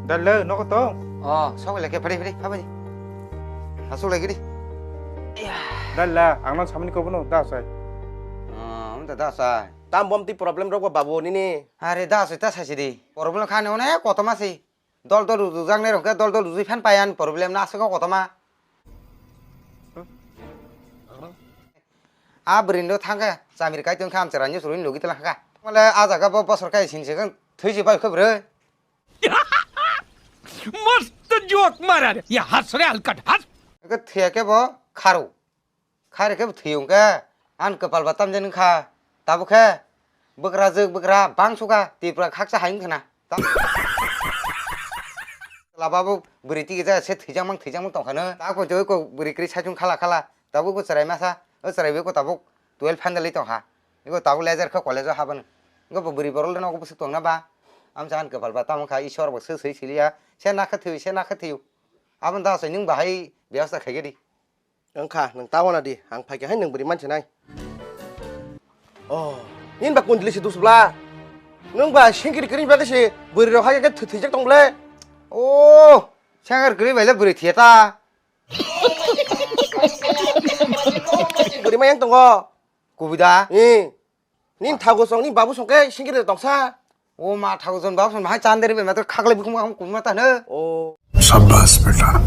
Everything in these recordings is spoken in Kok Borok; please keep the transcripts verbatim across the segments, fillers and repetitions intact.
Dalla, nogo tong? Oh, sok leke, phari, phari, phari. Asuk lagi di. Dalla, ang nang samani kobo no, da sai. Oh, da, da sai. Tam bom ti problem rok ba babu nini. Are da sai, ta sai si di. Problem khani one kotoma si. Dol dol rujak ne rok, dol dol rujui phan payan problem na asuk kotoma. A bwrwi no thang khe, chamir kai tong khe, amchara ni chwrwi logi tlang kha. Mole a jaga bo bosor kai sin se khe, thwi se bai khe bwrwi. मस्त जोक मारा रे, ये हंस रे हलकट हंस। Khe thwiya khe bo kharu. Khaire khe bo thwi wng khe, an kwpal ba tamjani kha. Tabuk khe bwkrajwk bwkra bang sukha, Tripura khaksa hai wng khna. Laba bo bwrwi tigi ja se thwijak mang thwijak mang tong khano. Ta ko joi ko bwrwi kwrwi saichung khala khala. Tabuk ko chwrai masa, o chwrai bai ko tabuk twelve final tong kha. Iko tabuk lejer khe college o habani. Iko bo bwrwi borok le nogo bwswk tong na ba. Amsa an kwpal ba tamo kha Ishwar bo swi swi siliya. Se na khe thwi, se na khe thwi. Aboni da sai nwng bahai byabostha khai khe di. Wngkha, nwng ta wana di, ang phaikha hai nwng bwrwi mansinai. Oh, nini ba kundli se dusbla. Nwng ba singkiri kiri bagwi se bwrwi rok hai khe thwi-, thwijak tong ble. Oh, sengkar kwrwi bai le bwrwi thiya ta. Bwrwi ma yang tongo. Kubui da? Eh. Nini thago song, nini babu song khe singkiri tongsa. O ma thago song, babu song, hai chanderi bai ma to khaklai bukhum bukhum kubui ma ta hwno. Oh. Shabash beta.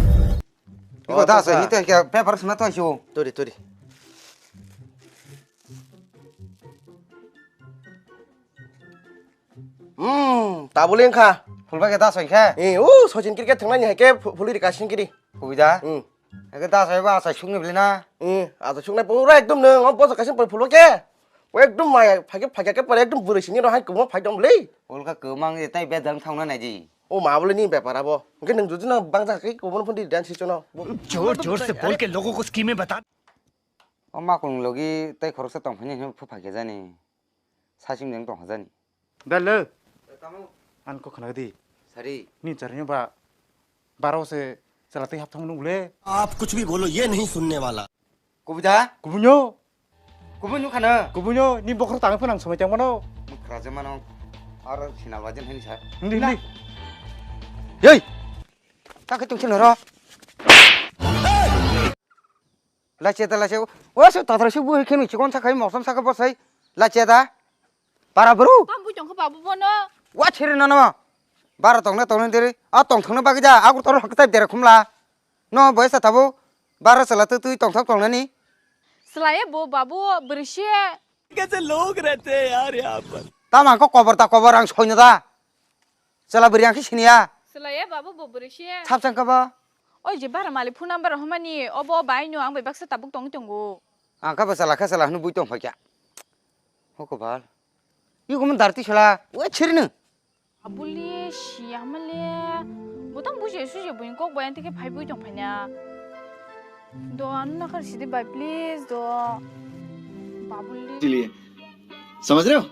Iko da sa, hite kya paper sna to shu. Tori, tori. Hmm, tabule wngkha. Phulba khe da soi khe. Eh, o Sachin cricket thangnani hai khe phu-, phulwi rika singkiri. Kubui da? Hmm. Eke da soi ba sa sukni bili na. Hmm, asa suknai pura ekdom nwng, o bosa kaisa pore phulba khe. O ekdom maya phage phage khe pore ekdom bwrwi sini ro hai kubuma phai dom bili. Ulka kwmang e tai bedang thangna nai di. O ma bole ni bepar abo. Hwnkhe nwng jodi no bangsa khe kubun phun di dan si chono. जोर जोर से बोल के लोगों को स्कीमें बता। O makung logi tai khoroksa tong phani hwnwi phu phai khe jani. Saichung jeng tong kha jani. Bello. Tamo. An ko khna di. Sari. Ni charni ba baro se chala tei hap thang nung le. आप कुछ भी बोलो, ये नहीं सुनने वाला। Kubui da? Kubunyo. Kubunyo khana. Kubunyo ni bokhro tang phang samai tang mano. Mukhra je mano. Ar sinal wajen hani sa. Hindi, hindi. Yei. Ta khe tungsin horo. Lache da lache. O se tatra se bu khenu chikon sa khai mosom sa kha bosai. Lache da. Para bru. Tam bui tong kha babu bono. Wa chiri no no. Bara tong na tong na diri. A tong thong na bagi da. Agur tor hak tai dere khumla. No boy sa tabu. Bara sala tu tui tong thok tong na ni. Selaye bo babu berisi. कैसे लोग रहते हैं यार यहाँ पर। Tama ko kobor ta kobor ang soino da. Chwla bwrwi ang khe siniya. Chwlaiya babu bo bwrwi se. Thapsang khe bo? Oi je bara malik phone number homani obo bai no ang bai baksa tabuk tongwi tongo. Ang khe bo chwla khe chwla hwnwi bui tong phaikha. Ho kopal. Iko mon darti chwla. Oi chirino. Abuli siyamale. Botang buje suje buin kok bai anti khe phai bui tong phaina. Do anu nakhar sidi bai please do. Babuli. इसीलिए समझ रहे हो?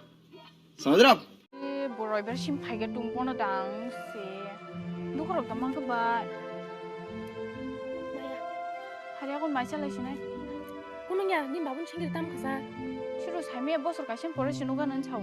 समझ रहे हो आप? Boroi ber sim phai khe tung bono dang se. Dukhorok da mang khe bai. Maya. Hari akon mai chalai sinai. Kunung ya, ni babun singir tam khasa. Siro saimi bosor kaisa pore sinuga nan chao.